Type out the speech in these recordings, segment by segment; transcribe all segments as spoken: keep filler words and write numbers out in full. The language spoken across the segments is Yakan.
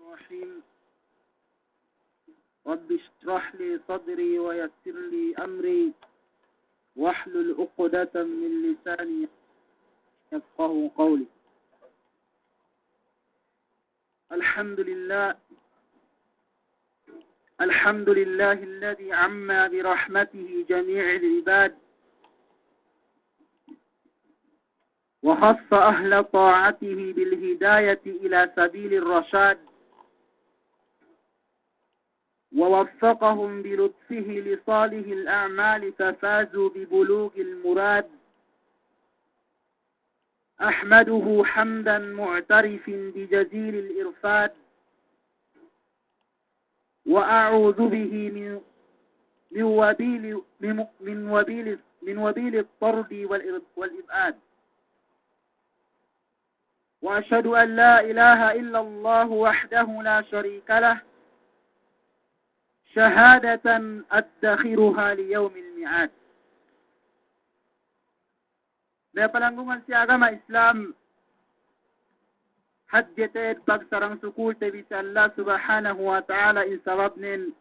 الرحيم. رب اشرح لي صدري ويسر لي أمري واحلل عقدة من لساني يفقهوا قولي. الحمد لله. الحمد لله الذي عمّ برحمته جميع العباد، وخص أهل طاعته بالهداية إلى سبيل الرشاد، ووفقهم بلطفه لصالح الأعمال ففازوا ببلوغ المراد. أحمده حمدا معترف بجزيل الإرفاد، وأعوذ به من، من وبيل، من، من وبيل، من وبيل الطرد والإر-، والإبعاد. وأشهد أن لا إله إلا الله وحده لا شريك له، شهادة أدخرها ليوم الميعاد. Me' palanggungan si agama Islam, hadje te'ed pagsarang sukulte bi si Allah Subhanahu wa Ta'ala in sababnen,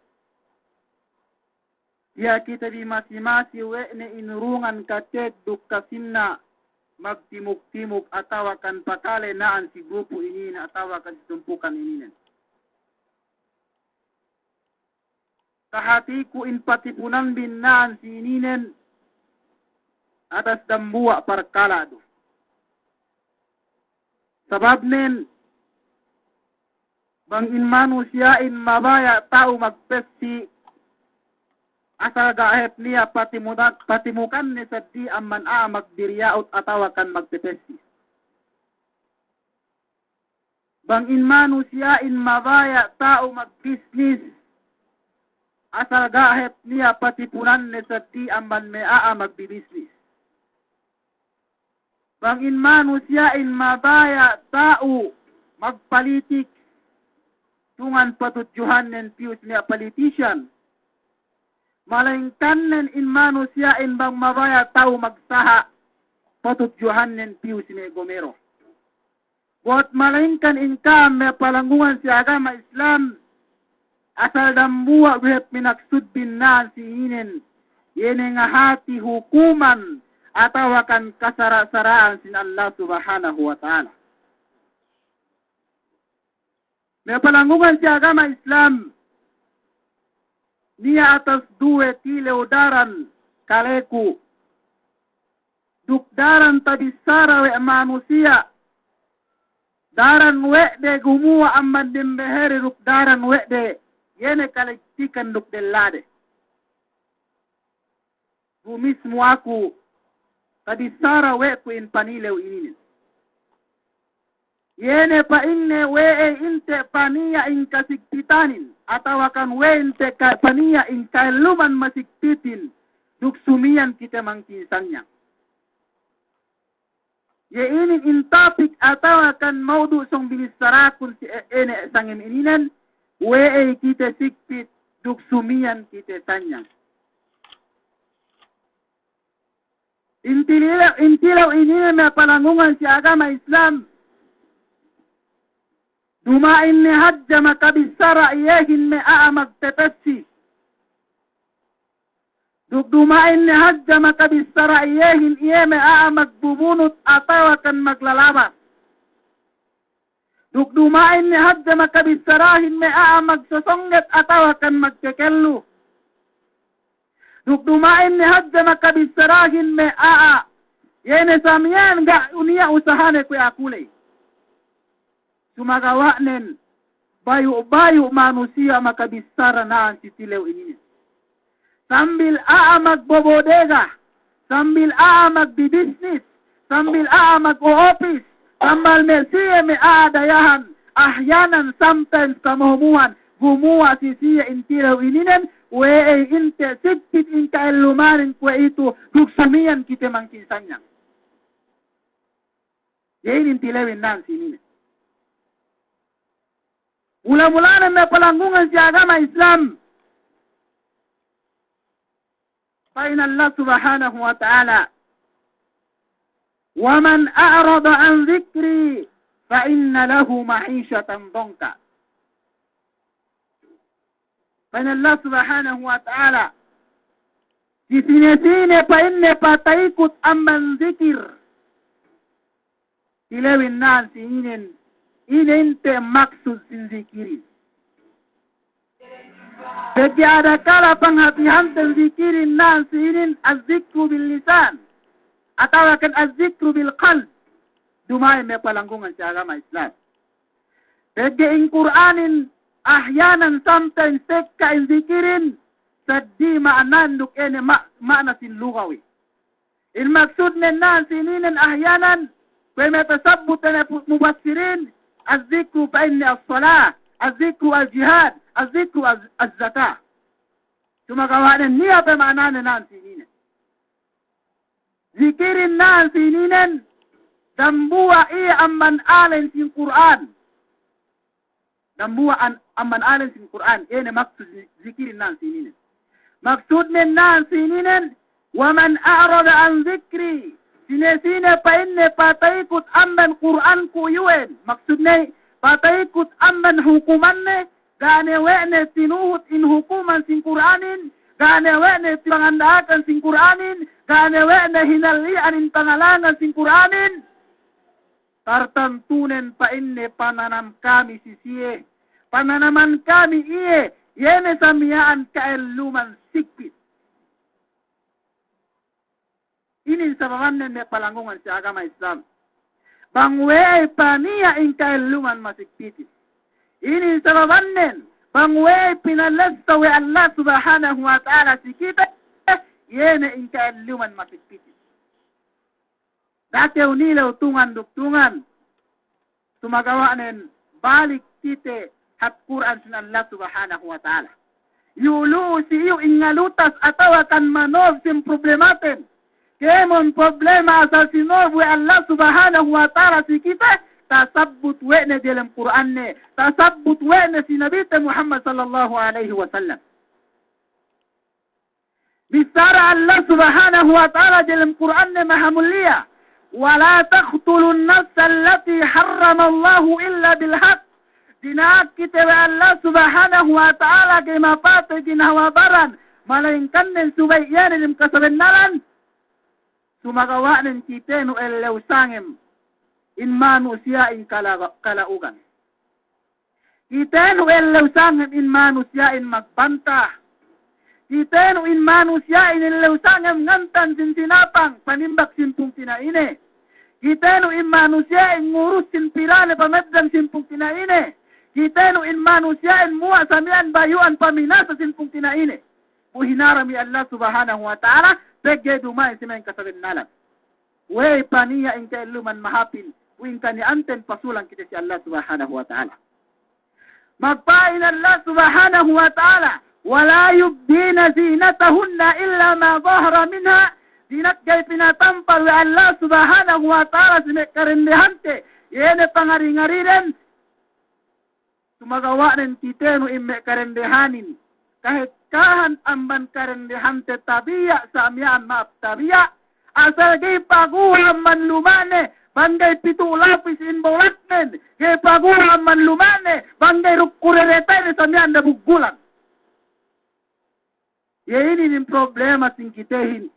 tiya' kite bi masi-masi we' ne inurungan kate'ed duk kasinna magtimuk-timuk atawakan pakale na'an si grupu ininen atawakan si tumpukan ininen. Tahatiku in patipunan bi na'an si ininen atas dambuwa' parkala' du. Sababnen, bang in manusiya'in mabaya' ta'u magpessi, asal ga' hep niya' patimukan-, patimukanne seddi amban a'a magdiriya'ut atawakan magpepessi. Bang in manusiya'in mabaya' ta'u magbisnis, asal ga' hep niya' patipunanne seddi amban me' a'a magbibisnis. Bang in manusiya'in mabaya' ta'u magpalitik, tungan patudjuhannen piyu si me' a'a politician. Malayingkannen in manusiya'in bang mabaya' ta'u magsaha', patudjuhannen piyu si me' gomero. Buwat malayingkan in ka'am me' palanggungan si agama Islam, asal dambuwa' du hep minaksud bi na'an si ininen, iye ne ngahati hukuman atawakan kasara'-sara'an sin Allah Subhanahu wa Ta'ala. Me' palanggungan si agama Islam, niya' atas duwe tilew daran kaleku, duk daran tabissara we' manusiya', daran we' de gumuwa' amban dembehede duk daran we' de iye ne kaligtikan duk dellade. Bu mismu aku, tabissara we' ku in panilew ininen. Iye ne pa'inne we'ey inte paniya' in kasigpitanin, atawakan we'ey inte ka-, paniya' in ka'elluman masigpitin, duk sumiyan kite mangkin sanyang. Iye inin in topic atawakan maudu' sōng binissarakun si e-, ine sangem ininen, we'ey kite sigpit duk sumiyan kite sanyang. Intilew, intilew ininen me' palanggungan si agama Islam, duma'in ne hadja makabissara iyehin me' a'a magpepessi. Duk duma'in ne hadja makabissara iyehin iye me' a'a magbubunut atawakan maglalabas. Duk duma'in ne hadja makabissarahin me' a'a magsosongget atawakan magkekellu. Duk duma'in ne hadja makabissarahin me' a'a, iye ne samiyan ga' niya' usahane kuwe' akuley. Sumagawa'nen, bayu'-bayu' manusiya' makabissara na'an si tilew ininen. Sambil a'a magbobodega, sambil a'a magbibisnis, sambil a'a mag-oopis, sambal me' siye me' a'a dayahan, ahyanan sometimes kamuhumuhan, gumuwa' si siye in tilew ininen, we'ey inte sigpit in ka'ellumanin kuwe'itu, duk sumiyan kite mangkin sanyang. Iye inin tilewin na'an si ininen. Mula-mulanen me' palanggungan si agama Islam. Pa'in Allah Subhanahu wa Ta'ala, "Wa man a'rada an dhikri fa inna lahu ma'ishatan dhanka." Pa'in Allah Subhanahu wa Ta'ala, si sine-sine pa'inne pataikut amban zikir, tilewin na'an si inin, ine inte maksud sin zikirin. Pegge' adakala panghatihanten zikirin na'an si inin az-zikru bil lisan, atawakan az-zikru bil qalb. Duma'in me' palanggungan si agama Islam. Pegge' in Kur'anin ahyanan, sometimes, tekka in zikirin, saddi ma'ananen duk ine ma-, ma'ana sin lugawi. In maksudnen na'an si ininen ahyanan, kuwe' me' tasabbut ne pu-, mufassirin, az-zikru pa'inne as-salah, az-zikru al-jihad, az-zikru az-, az-zakah. Sumagawa'nen niya' pe ma'ananen na'an si ininen. Zikirin na'an si ininen, dambuwa' iye amban alen sin Kur'an. Dambuwa' an-, amban alen sin Kur'an, ine maksud zi-, zikirin na'an si ininen. Maksudnen na'an si ininen, "Wa man a'rada an zikri," sine-sine pa'inne pataikut amban Kur'anku iyu'en. Maksudne, pataikut amban hukumanne, ga' ne we' ne tinuhut in hukuman sin Kur'anin, ga' ne we' ne panganda'akan sin Kur'anin, ga' ne we' ne hinalli'an in pangalangan sin Kur'anin. Tartantunen pa'inne pananam kami si siye, pananaman kami iye, iye ne samiya'an ka'elluman sikpit. Inin sababannen me' palanggungan si agama Islam. Bang we'ey paniya' in ka'elluman masikpitin. Inin sababannen, bang we'ey pinalessa we' Allah Subhanahu wa Ta'ala si kite, iye ne in ka'elluman masikpitin. Da'a kew nilew tungan duk tungan. Sumagawa'nen balik kite hap Kur'an sin Allah Subhanahu wa Ta'ala. Iyu' lu'u si iyu' in ngalutas atawa kan manob sin problematen. Kēmon problema asal sinob we' Allah Subhanahu wa Ta'ala si kite, tasabbut we' ne diyalem Kur'anne, tasabbut we' ne si Nabite Muhammad sallallahu alaihi wasallam. Bissara Allah Subhanahu wa Ta'ala diyalem Kur'anne mahamulliya, "Wa la taqtulun nafsal lati harramallahu illa bil haqq." Dina'ak kite we' Allah Subhanahu wa Ta'ala ga'i mapatey ginhawa baran, malayingkannen subey iye ne dem kasabennalan. Sumagawa'nen kitenu ellew sangem in manusiya'in kala-, kala'ugan. Kitenu ellew sangem in manusiya'in magbanta. Kitenu in manusiya'in ellew sangem ngantan sin sinapang panimbak sin pungtina'ine. Kitenu in manusiya'in ngurus sin pilane pameddang sin pungtina'ine. Kitenu in manusiya'in muwa' samiya'an bayu'an paminasa sin pungtina'ine. Bu hinaram we' Allah Subhanahu wa Ta'ala, pegge' duma'in si me' kasabennalan. We'ey paniya' in ka'elluman mahāpin, bu in kaniya'anten pasulang kite si Allah Subhanahu wa Ta'ala. Magpa'in Allah Subhanahu wa Ta'ala, "Wa la yubdina zinatahunna illa ma zahara minha." Dina'ak ga'i pinatampal we' Allah Subhanahu wa Ta'ala si me' karendehante, iye ne pangari-ngariden. Sumagawa'nen kitenu in me' karendehanin, kahekkahan amban karendehante tabiya' samiya'an, ma'ap, tabiya', asal ga'i paguwa' amban luma'ne, bang ga'i pitu' lapis in bolaknen, ga'i paguwa' amban luma'ne, bang ga'i duk kurereta'ne samiya'an dabuggulan. Iye inin in problema sin kitehin.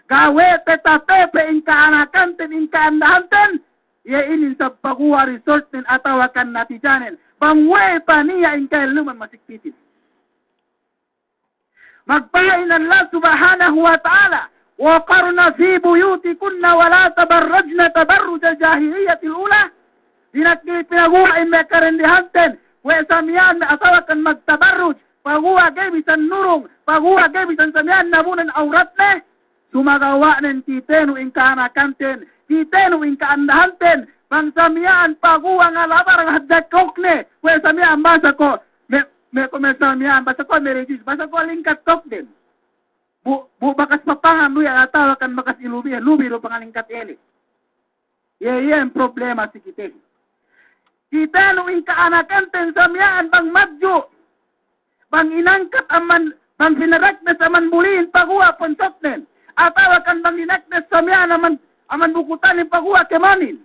Ga' we' pe tapepe' in ka'anakanten, in ka'andahanten, iye inin sab paguwa' resultnen atawa kan natijanen. Bang we'ey paniya' in ka'elluman masikpitin. Magpa'in Allah Subhanahu wa Ta'ala, "Wa qarna fi buyutikunna wa la tabarrajna tabarrujal jahiliyatil ula." Dina'ak ga'i pinaguwa' in me' karendehanten, we' samiya'an me' asawa kan magtabarruj, paguwa' ga'i bisan nurung, paguwa' ga'i bisan samiya'an nabunen awratne. Sumagawa'nen kitenu in ka'anakanten, kitenu in ka'andahanten, bang samiya'an paguwa' ngalabar hadja kokne, we' samiya'an basa ko', me', me' ko' me' samiya'an basa ko' me' rijis, basa ko' lingkat kokden. Bu, bu bakas papangan du iye atawa kan bakas ilubi, lubi du pangalingkat ele. Iye, iye in problema si kite. Kitenu in ka'anakanten samiya'an bang madju', bang inangkat amban, bang pinadaknes amban bulihin paguwa' ponsotnen, atawa kan bang dinaknes samiya'an amban, amban bukutanin paguwa' kemanin.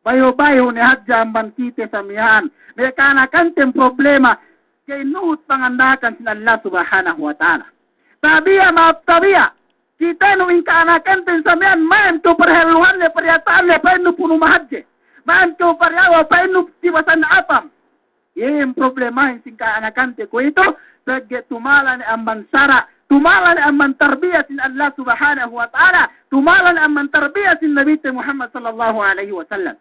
Bayu-bayu ne hadja amban kite samiya'an. Me' ka'anakanten problema. ga'i nuhut panganda'akan sin Allah Subhanahu wa Ta'ala. Tabiya', ma'ap tabiya'. Kitenu in ka'anakanten samiyan, ma'in tu parhelluhanne, pariyata'anne, pa'innu punu mahadje. Ma'in tu pariyawa, pa'innu tibasan apam. Iye in problemahin sin ka'anakante kuwe'itu, pegge' tumala ne amban sara', tumala ne amban tarbiya sin Allah Subhanahu wa Ta'ala, tumala ne amban tarbiya sin Nabite Muhammad sallallahu alaihi wasallam.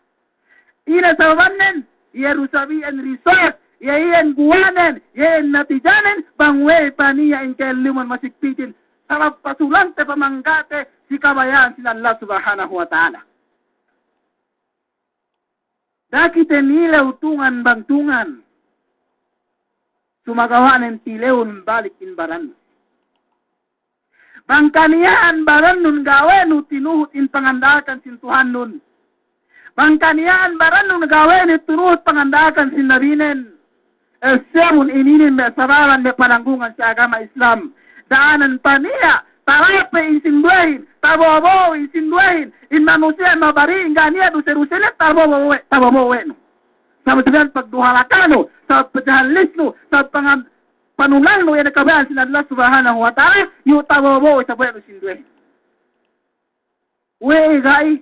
Ine sababannen? Iye du isab iyan result, iye iyan guwa'nen, iye iyan natijanen, bang we'ey paniya' in ka'elluman masigpitin, sabab pasulangte, pamangga'te si kabaya'an sin Allah Subhanahu wa Ta'ala. Da'a kite nilew tungan bang tungan. Sumagawa'nen tilewun balik in barannu. Bang kaniya'an barannun gawe'nu tinuhut in panganda'akan sin Tuhannun. Bang kaniya'an barannun gawe'nu tinuhut panganda'akan sin Nabinen. Essebun ininin me' sababan me' pananggungan si agama Islam. Da'anan paniya', talape in sinduwehin, tabo'o-bo'o in sinduwehin, in manusiya' mabari' in ga' niya' duse-dusenen, tabo'o-bo'o we', tabo'o-bo'o we' nu. Sabab damiyan pagduhalakanu, sabab pajahallisnu, sabab pangam-, panulangnu iye ne kabaya'an sin Allah Subhanahu wa Ta'ala, iyu' tabo'o-bo'o isab we' nu sinduwehin. We'ey ga'i,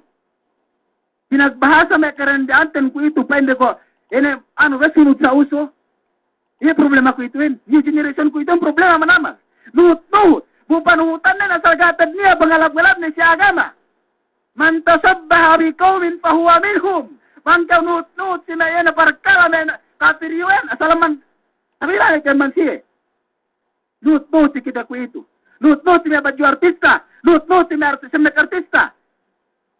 pinagbahasa me' karende'anten kuwe'itu, pa'inde ko', ine, anu, be, sunut sa uso. Iye problema kuwe'ituhin, new generation kuwe'itu, problema manamal. Nuhut-nuhut, bu panuhutannen asal ga' te'ed niya' pangalab-ngalabne si agama. Man tashabbaha biqawmin fahuwa minhum. Bang kew nuhut-nuhut si me' iye ne parkala' me' kapir iyu'en, asal man, sabila ne kew man siye. Nuhut-nuhut si kite kuwe'itu. Nuhut-nuhut si me' badju artista. Nuhut-nuhut si me' artis-, si me' artista.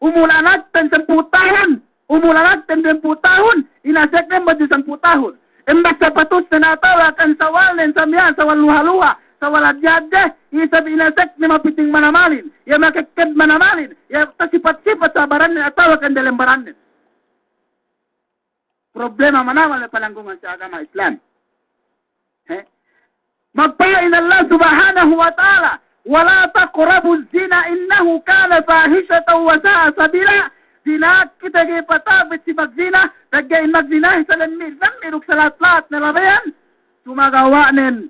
Umul anakten sampū' tahun. Umul anakten duwempū' tahun. Inaseknen badju sampū' tahun. Embas sapatusnen atawa kan sawalnen samiyan, sawal luha-luha, sawal hadje-hadje, isab inaseknen mapiting manamalin. Iye makekked manamalin. Iye tasipat-sipat sa barannen atawa kan delem barannen. Problema manamal me' pananggungan si agama Islam. He? Magpa'in Allah Subhanahu wa Ta'ala, "Wa la taqrabuz zina innahu kana fahishatan wa sa'a sabila." Zina, kite ga'i patapit si magzina, pegge' in magzina isab lemmi', lemmi' duk salahat-lahat ne labeyan. Sumagawa'nen,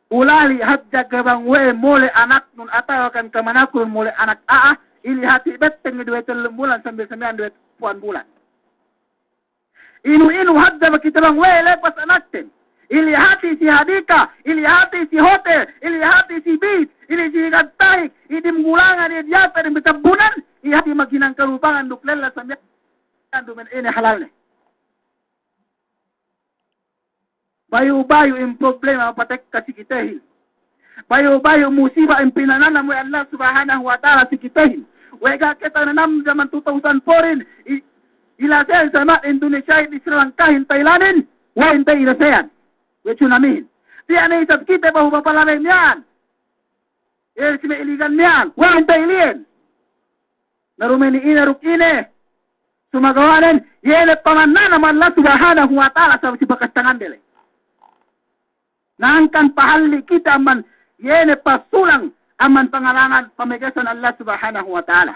ulali' hadja ke bang we'ey mole' anaknun atawa kan kamanaknun mole' anak a'a, ili' hati' betteng duwe tellu bulan sambil samiyan duwe pu'an bulan. Inu-inu hadja ba kite bang we'ey lepas anakten. Ili' hati' si hadika, ili' hati' si hotel, ili' hati' si beach, ili' si higad tahik, idim gulangan, iye diyata' dem bitabbunan, iye hati' maghinang kalubangan duk lella samiyan dumen ine halalne. Bayu'-bayu' in problema patekka si kitehin. Bayu'-bayu' musiba in pinananam we' Allah Subhanahu wa Ta'ala si kitehin. We' ga' kew tananam jaman two thousand four in, i-, ilaseyan sa me' Indonesia in, Sri Lanka in, Thailand in, we' inte ilaseyan. We' tsunami in. Tiya' ne isab kite bahu bapalabey miya'an. Iye si me' iligan miya'an, we' inte ili'en. Na duma'in ine duk ine. Sumagawa'nen, iye ne pamananam Allah Subhanahu wa Ta'ala sabab si bakas tangande le. Na hangkan pahalli' kite amban, iye ne pasulang amban pangalangan pamegesan Allah Subhanahu wa Ta'ala.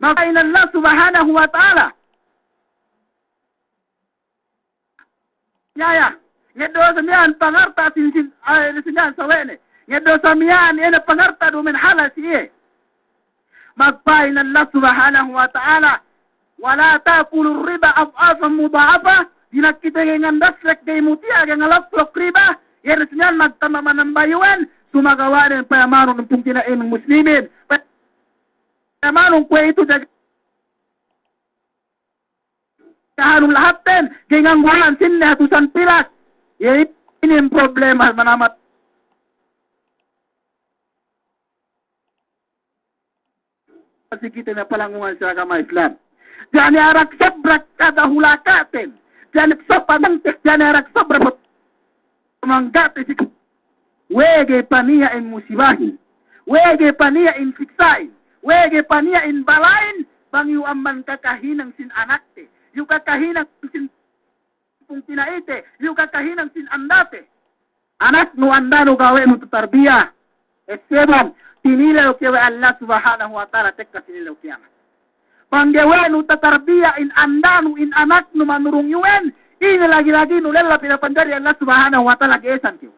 Magpa'in Allah Subhanahu wa Ta'ala. Ya, ya. Ngeddo' sa miya'an pangarta' sin, sin, eh, sa miya'an sawe'ne. Ngeddo' sa miya'an iye ne pangarta' dumen halal si iye. Magpa'in Allah Subhanahu wa Ta'ala, "Wa la ta'kulur riba ad'afan mudha'afa." Dina'ak kite ga'i ngandasek, ga'i mutiya', ga'i ngalok-lok riba. Iye ne sa miya'an magtamba manambayu'an, sumagawa'nen payamanun pungtina'in muslimin. Payamanun kuwe'itu jaga Kahanun lahatten, ga'i ngangguhan sine hatusan pilas. Iye inin problema manamal si kite me' palanggungan si agama Islam. Jani arak sabra kadahulakaten. Jani sabra, jani arak sabra manggate si, we' ga'i paniya' in musibahin, we' ga'i paniya' in siksa'in, we' ga'i paniya' in bala'in, bang iyu amban kakahinang sin anakte, iyu kakahinang sin pungtina'ite, iyu kakahinang sin andate. Anaknu, andanu ga'i we' nu tatarbiya. Essebun, tinilew kew we' Allah Subhanahu wa Ta'ala tekka si nilew kiyamat. Bang ga'i we' nu tatarbiya in andanu, in anaknu manurung iyu'en, Ine lagi-laginu lella pinapanjari Allah Subhanahu wa Ta'ala, ga'i isab kew.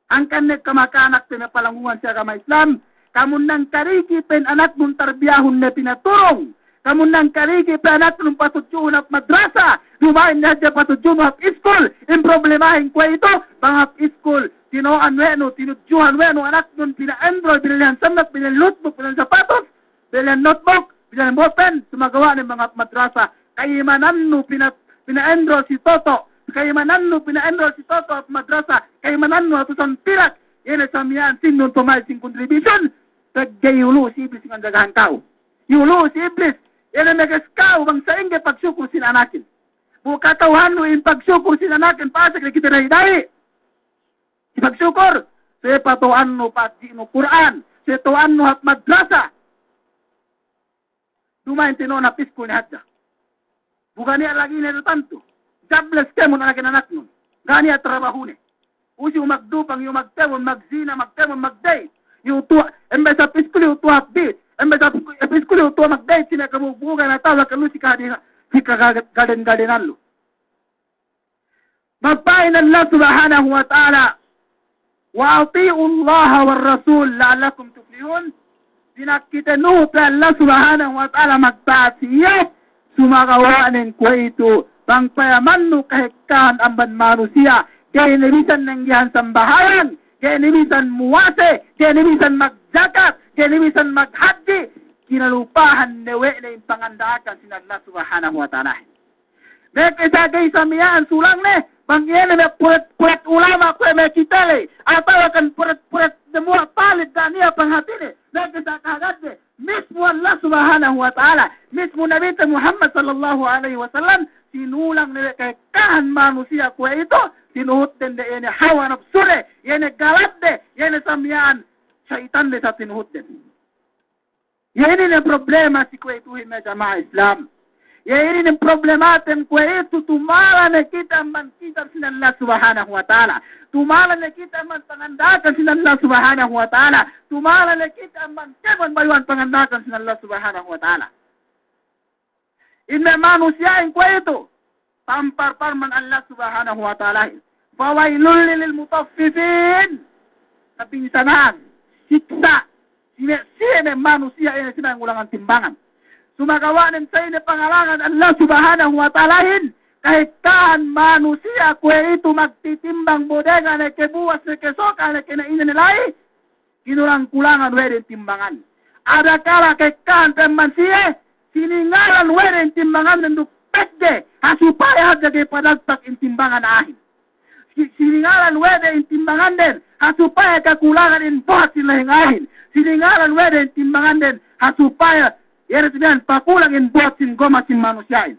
Hangkan ne kamakanak te me' palanggungan si agama Islam, kamunnang kariki pe in anaknun tarbiyahun ne pinaturung. Kamunnang kariki pe anaknun patudjuhun hap madrasa. Duma'in ne hadja patudjuhun hap iskul. In problemahin kuwe'itu, bang hap iskul, tino'an we' nu, tinudjuhan we' nu anaknun, pina-enroll, binelihan samak, binelihan notebook, binelihan sapatos, binelihan notebook, binelihan bolpen, sumagawa' ne bang hap madrasa, ka'imanannu pina-, pina-enroll si Toto', ka'imanannu pina-enroll si Toto' hap madrasa, ka'imanannu hatusan pilak, iye ne sa miya'an sīnnun pamaid sin contribution, pegge' iyulu' si Iblis nganjagahan ka'u. Iyulu' si Iblis, iye ne meges ka'u bang sa'ingge pagsukur sin anakin. Bu kata'uhannu in pagsukur sin anakin, pasek ne kite da'i-da'i si pagsukur, subey patu'annu pa'adji'nu Kur'an, subey tu'annu hap madrasa. Duma'in tino'on hap iskul ne hadja. Bu ga' niya' lagi' ne du tantu. Jobless kēmon anakin-anaknun. Ga' niya' trabahune. Usi u magdupang, iyu magtewon, magzina, magtewon, magdate. Iyu tuwa', embes hap iskul, iyu tuwa' hap date. Embes hap, hap iskul, iyu tuwa' magdate, si me' kabubugan atawa kanu si kahadi-, si kaga-, gaden-gadenan lu. Magpa'in Allah Subhanahu wa Ta'ala, "Wa ati'ullaha war rasul la'allakum tuflihun." Pinakite nuhut we' Allah Subhanahu wa Ta'ala magta'at si iye, sumagawa' nen kuwe'itu, bang payamannu kahekkahan amban manusiya', ga'i ne bisan nenggehan sambahayang, ga'i ne bisan muwase, ga'i ne bisan magjakat, ga'i ne bisan maghadji', kinalupahan ne we' ne in panganda'akan sin Allah Subhanahu wa Ta'ala. Meke sa ga'i sa miya'an sulangne, bang iye ne me' puret-puret ulama' kuwe' me' kite ley, atawa kan puret-puret demuwa' palid ga' niya' panghatine, meke sa kahagadde, mismu Allah Subhanahu wa Ta'ala, mismu Nabite Muhammad sallallahu alaihi wasallam, sinulang ne we' kahekkahan manusiya' kuwe'itu, tinuhutden de iye ne hawa napsune, iye ne galadde, iye ne sa miya'an sayitande sa tinuhutden. Iye inin ne problema si kuwe'ituhin me' jama'a Islam. Iye inin ne problematen kuwe'itu, tumala ne kite amban kitab sin Allah Subhanahu wa Ta'ala. Tumala ne kite amban panganda'akan sin Allah Subhanahu wa Ta'ala. Tumala ne kite amban kēmon bayu'an panganda'akan sin Allah Subhanahu wa Ta'ala. In me' manusiya'in kuwe'itu, tampal parman Allah Subhanahu wa Ta'alahin, "Fawailul lil mutaffifin." Kabinsana'an, siksa', si me', si me' manusiya' ine si me' ngulangan timbangan. Sumagawa' nen sa ine pangalangan Allah Subhanahu wa Ta'alahin, kahekkahan manusiya' kuwe'itu magtitimbang bodega ne ke buwas ne ke soka' ne ke ne ine ne la'i, kinulang-kulangan we' de in timbangan. Adakala kahekkahan pe amban siye, siningalan we' de in timbangan den duk pegge', ha supaya hadja ga'i padagpak in timbangan a'ahin. Si-, siningalan we' de in timbangan den, ha supaya kakulangan in buhat sin lahing a'ahin. Siningalan we' de in timbangan den, ha supaya, iye ne si miya'an, pakulang in buhat sin goma sin manusiya'in.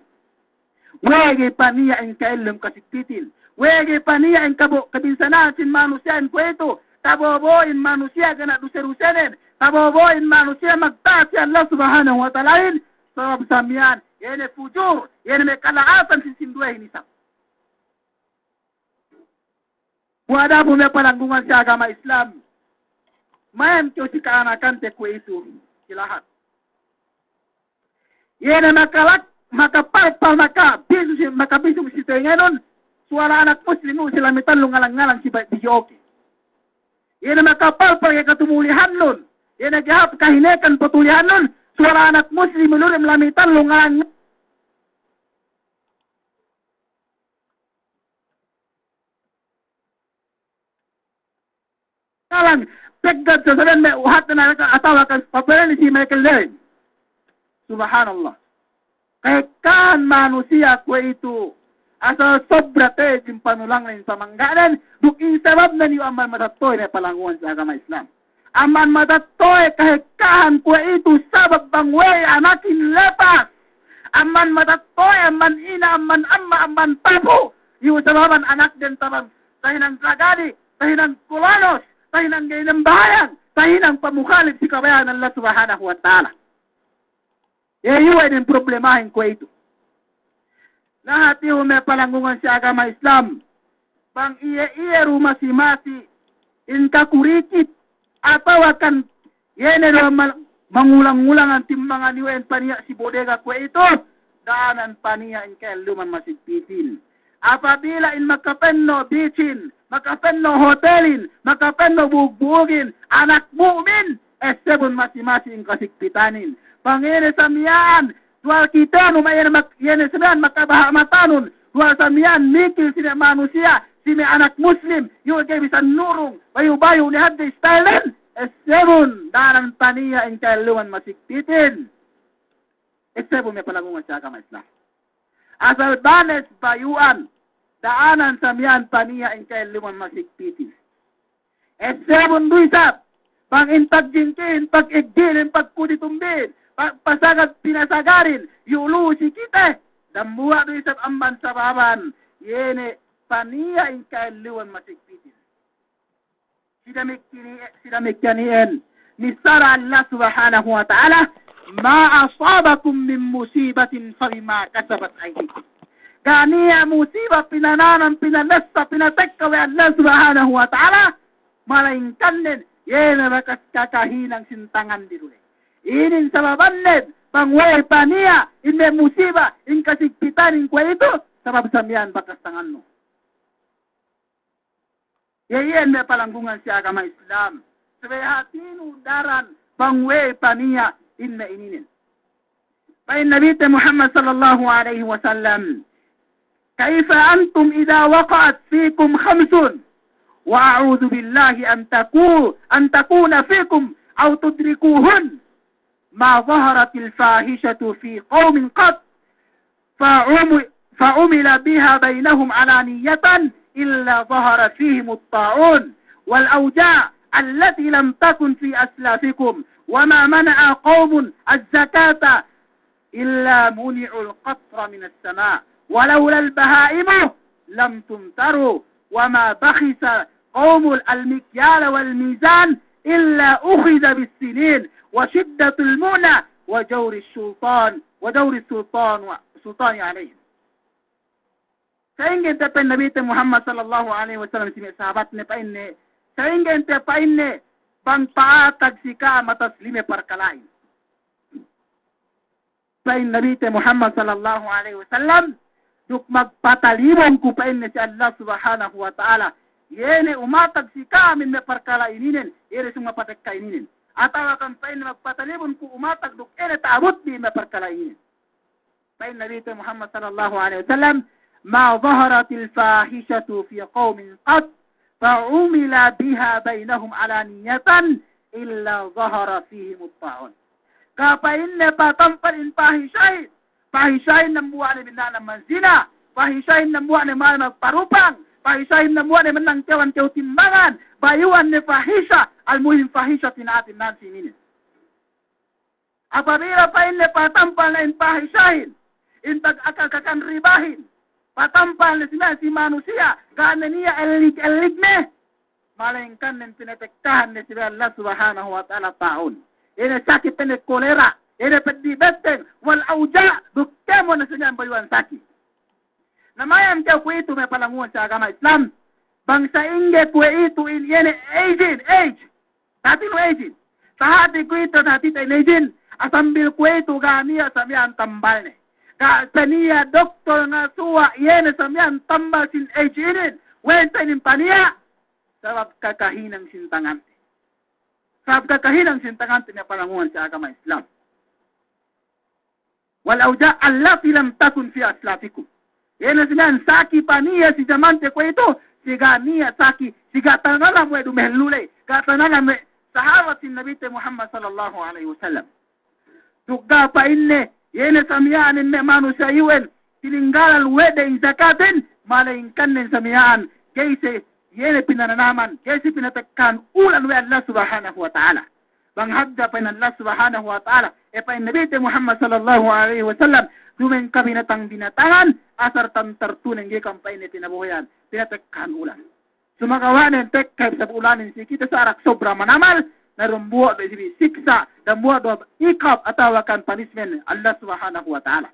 We'ey ga'i paniya' in ka'ellem kasigpitin. We'ey ga'i paniya' in kabo-, kabinsana'an sin manusiya'in kuwe'itu. Tabo'o-bo'o in manusiya' kena duse-dusenen. Tabo'o-bo'o in manusiya' magta'at si Allah Subhanahu wa Ta'alahin. Sabab sa miya'an, iye ne fujur, iye ne me' kala'atan sin sinduwehin isab. Bu adapun me' palanggungan si agama Islam, mayan kew si ka'anakante kuwe'itu si lahat. Iye ne makalak-, makapalpal, makabisu si, makabisu si tengenun, suwala anak muslim, si lamitan lu ngalang-ngalang si ba-, biyoke. Iye ne makapalpal ke katumulihanun, iye ne gahap kahinekan patulihanun, suwala anak muslim, lu dem lamitan lu ngalang-, Kalang, peggad sa saben me' uhat na atawa kan papereni si Michael Laurence. Subhanallah. Kahekkahan manusiya' kuwe'itu, asal sobra te'ed in panulangnen sa mangga'nen, duk in sababnen iyu amban matetto'e ne palanggungan si agama Islam. Amban matetto'e kahekkahan kuwe'itu sabab bang we'ey anakin lepas. Amban matetto'e, amban ina', amban amma', amban papu'. Iyu sababan anakden tabang tahinang kagadi, tahinang kulanos, tahinang ga'i nambahayang, tahinang pamukhalif si kabaya'an Allah Subhanahu wa Ta'ala. Iye, iye inin problemahin kuwe'itu. Na hātihu me' palanggungan si agama Islam, bang iye-iye du masi-masi in kakurikit, atawa kan iye ne du ma-, mangulang-ulangan timbangan iyu en paniya' si bodega kuwe'itu, Da'anan paniya' in ka'elluman masigpitin. Apabila in makapenno' beachin, makapenno' hotelin, makapenno' buug-buugin, anak mu'min, essebun masi-masi in kasigpitanin. Bang ine sa miya'an, duwal kitenu ma' iye ne mak-, iye ne sa miya'an makabaha' matanun, duwal sa miya'an mikil si me' manusiya', si me' anak muslim, iyu' ga'i bisan nurung, bayu'-bayu' ne hadja stylenen, essebun, da'anan paniya' in ka'elluman masigpitin. Essebun me' palanggungan si agama Islam. Asal banes bayu'an, da'anan sa miya'an paniya' in ka'elluman masigpitin. Essebun du isab, bang in pagjingkihin, pagigdilin, pagkudi tumbin, pag-, pasagad pinasagarin, iyu' lu'u si kite, dambuwa' du isab amban sababan, iye ne paniya' in ka'elluman masigpitin. Sidamik-, sidamikiyan iyan, missara Allah Subhanahu wa Ta'ala, "Ma asabakum min musibatin fabima kasabat aydikum." Ga' niya' musiba pinananan, pinalessa, pinatekka we' Allah Subhanahu wa Ta'ala, malayingkannen, iye ne bakas kakahinang sin tangan diri le. Inin sababannen, bang we'ey paniya', in me' musiba, in kasigpitanin kuwe'itu, sabab sa miya'an bakas tangannu. Iye, iye, me' palanggungan si agama Islam. Subey hātinu daran bang we'ey paniya' in me' ininen. Pa'in Nabite Muhammad sallallahu alaihi wasallam, "Kaifa antum idha waqa'at fikum khamsun, wa a'udhu billahi an taku-, an takuna fikum aw tudrikuhun." ما ظهرت الفاحشة في قوم قط فعم-، فعمل بها بينهم علانية إلا ظهر فيهم الطاعون والأوجاع التي لم تكن في أسلافكم، وما منع قوم الزكاة إلا منعوا القطر من السماء، ولولا البهائم لم تمطروا، وما بخس قوم المكيال والميزان إلا أخذ بالسنين وشدة المؤنة وجور السلطان، وجور السلطان، السلطان عليهم. Sa'ingge inte pa'in Nabite Muhammad sallallahu alaihi wasallam si me' sahabatne pa'inne, sa'ingge inte pa'inne bang pa'atag si ka'am atas lime parkala'in. Pa'in Nabite Muhammad sallallahu alaihi wasallam, duk magpatalibun ku pa'inne si Allah Subhanahu wa Ta'ala, iye ne umatag si ka'am in me' parkala' ininen, iye ne sung mapatekka ininen. Atawa kan pa'inne magpatalibun ku umatag duk iye ne ta'abutbi in me' parkala' ininen. Pa'in Nabite Muhammad sallallahu alaihi wasallam, ما ظهرت الفاحشة في قوم قط فعمل بها بينهم علانية إلا ظهر فيهم الطاعون. Ga' pa'inne patampal in pahishahin. Pahishahin dambuwa' ne binna'an manzina. Pahishahin dambuwa' ne ma'al magparupang. Pahishahin dambuwa' ne mannang kewan kew timbangan. Bayu'an ne pahisha. Al-muhim pahisha tina'atin nan si ininen. Apabila pa'inne patampal ne in pahishahin, in pag-akal-kakan ribahin, patampal ne si me' si manusiya', ga' ne niya' ellig-ellig ne, malayingkan ne pinatekkahan ne si Allah Subhanahu wa Ta'ala ta'un. Ine saki' pa'inne kolera, ine peddi' betteng, wal awja', duk kēmon ne si me' bayu'an saki'. Na mayam kew kuwe'itu me' palanguwan si agama Islam. Bang sa'ingge kuwe'itu in iye ne AIDS, AIDS. Tahātinu AIDS. Tahāti kuwe'itu, tahāti te in AIDS. Asambil kuwe'itu ga' niya' sa miya'an tambalne. Ga' sa niya' doktor ngasuwa' iye ne sa miya'an tambal sin AIDS inin. We'ey sa inin paniya'? Sabab kakahinang sin tangante. Sabab kakahinang sin tangante me' palanguwan si agama Islam. Wal awja' allati lam takun fi aslafikum. Iye ne si miya'an saki' paniya' si jamante kuwe'itu, si ga' niya' saki', si ga' tanalam we' dumehellu ley, ga' tanalam we' sahabat sin Nabite Muhammad sallallahu alaihi wasallam. Duk ga' pa'inne, iye ne sa miya'an in me' manusiya' iyu'en, tininggalan we' de in zakatin, malayingkan ne sa miya'an, ga'i siye, iye ne pinananaman, ga'i siye pinatekkahan ulan we' Allah Subhanahu wa Ta'ala. Bang hadja pa'in Allah Subhanahu wa Ta'ala, e pa'in Nabite Muhammad sallallahu alaihi wasallam, duma'in kabinatang-binatangan, asal tantartunen ga'i kam pa'inne tinabohehan, pinatekkahan ulan. Sumagawa' ne tekka isab ulanin si kite sa'arak sobra manamal, na dambuwa' du isab siksa', dambuwa' du iqab atawa kan punishment Allah Subhanahu wa Ta'ala.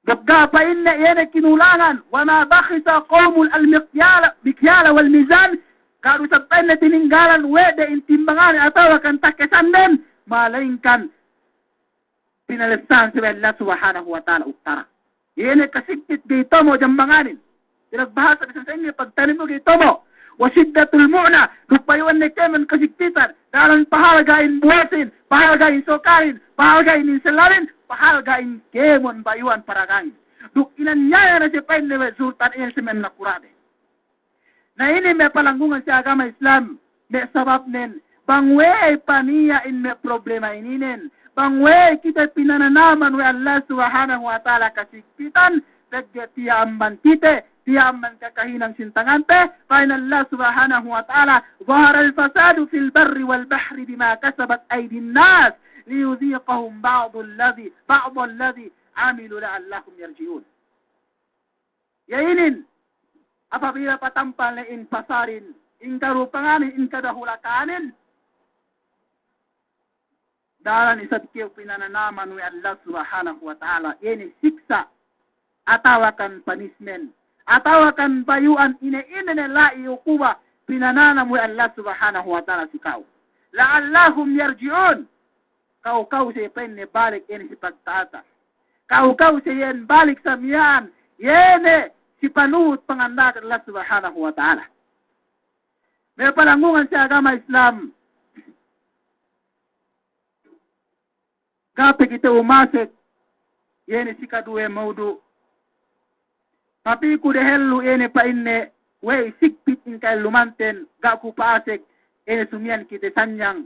Duk ga' pa'inne iye ne kinulangan, wa ma bakhisa qawmul al-mikyala, mikyala wal mizan, ga' du isab pa'inne tininggalan we' de in timbangan atawa kan takesanden, malayingkan pinalessahan si Allah Subhanahu wa Ta'ala uttara. Iye ne kasigpit ga'i tomo' jambanganin. Pinagbahasa bisan sa'ingge pagtanim nu ga'i tomo'. Wa shiddatul mu'na, duk bayu'an ne kēmon kasigpitan. Daran pahalga'in buwasin, pahalga'in sokarin, pahalga'in insellarin, pahalga'in kēmon bayu'an paragangin. Duk inanyaya ne si pa'inne we' sultan iyan si me' nakura'de. Na inin me' palanggungan si agama Islam, me' sababnen, bang we'ey paniya'in me' problema ininen, bang we'ey kite pinananaman we' Allah Subhanahu wa Ta'ala kasigpitan, pegge' tiya' amban kite, tiya' amban kakahinang sin tangante, pa'in Allah Subhanahu wa Ta'ala, ظهر الفساد في البر والبحر بما كسبت أيدي الناس ليذيقهم بعض الذي، بعض الذي عملوا لعلهم يرجعون. Iye inin, apabila patampal ne in pasarin, in karupanganin, in kadahulakanin, daran isab kew pinananaman we' Allah Subhanahu wa Ta'ala, iye ne siksa', atawakan punishment, atawakan bayu'an ine-ine ne la'i ukuba pinananam we' Allah Subhanahu wa Ta'ala si ka'u. لعلهم يرجعون. Ka'u-ka'u siye pa'inne balik iye ne si pagta'atan. Ka'u-ka'u siye iyan balik sa miya'an, iye ne si panuhut panganda'akan Allah Subhanahu wa Ta'ala. Me' palanggungan si agama Islam, ga' pe kite umasek, iye ne si kaduwe maudu'. Tapi ku dehellu iye ne pa'inne, we'ey sigpit in ka'ellumanten, ga' ku pa'asek, iye ne sumiyan kite sanyang.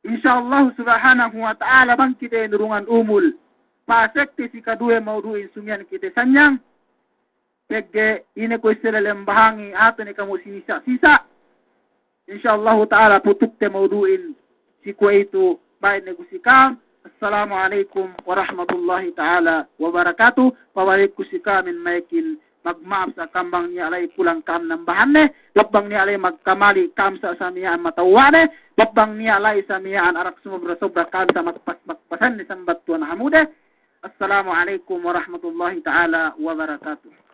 Insya Allah Subhanahu wa Ta'ala bang kite nurungan umul, pa'asekte si kaduwe maudu'in sumiyan kite sanyang. Pegge' ine kuwe' isab lem bahangi, hatu ne kamu sinisa'-sisa'. Insya Allahu Ta'ala putukte maudu'in si kuwe'itu, ba'in ne ku si ka'am. Assalamu alaikum warahmatullahi ta'ala wabarakatuh. Pabalik ku si ka'am in ma'ikin magma'ap sa ka'am bang niya' la'i kulang ka'am nambahanne, duk bang niya' la'i magkamali ka'am sa, sa miya'an matewwa'ne, duk bang niya' la'i sa miya'an arak sumubra-subra ka'am sa magpas-magpasanne sambat tuwan hamude. Assalamu alaikum warahmatullahi ta'ala wabarakatuh.